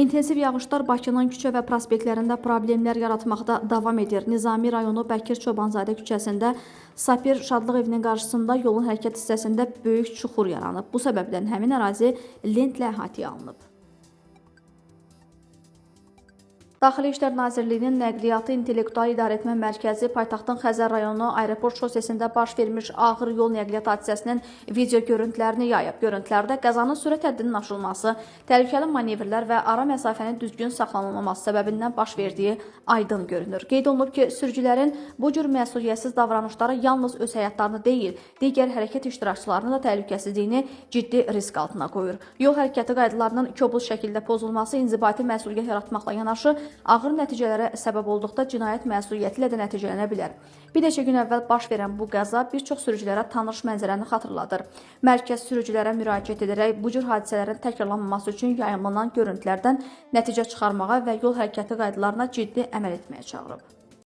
İntensiv yağışlar Bakının küçə və prospektlərində problemlər yaratmaqda davam edir. Nizami rayonu Bəkir Çobanzadə küçəsində Sapir Şadlıq evinin qarşısında yolun hərəkət hissəsində böyük çuxur yaranıb. Bu səbəbdən həmin ərazi lentlə əhatəyə alınıb. Daxili İşlər Nazirliyinin Nəqliyyatı İntellektual İdarəetmə Mərkəzi paytaxtın Xəzər rayonu aeroport şosesində baş vermiş ağır yol nəqliyyat hadisəsinin video görüntülərini yayıb. Görüntülərdə qəzanın sürət həddinin aşılması, təhlükəli manevrlər və ara məsafənin düzgün saxlanılmaması səbəbindən baş verdiyi aydın görünür. Qeyd olunub ki, sürücülərin bu cür məsuliyyətsiz davranışları yalnız öz həyatlarını deyil, digər hərəkət iştirakçılarının da təhlükəsizliyini ciddi risk altına qoyur. Yol hərəkəti qaydalarının kobud şəkildə pozulması inzibati məsuliyyət yaratmaqla yanaşı ağır nəticələrə səbəb olduqda cinayət məsuliyyəti ilə də nəticələnə bilər. Bir neçə gün əvvəl baş verən bu qəza bir çox sürücülərə tanış mənzərəni xatırladır. Mərkəz sürücülərə müraciət edərək bu cür hadisələrin təkrarlanmaması üçün yayımlanan görüntülərdən nəticə çıxarmağa və yol hərəkəti qaydalarına ciddi əməl etməyə çağırıb.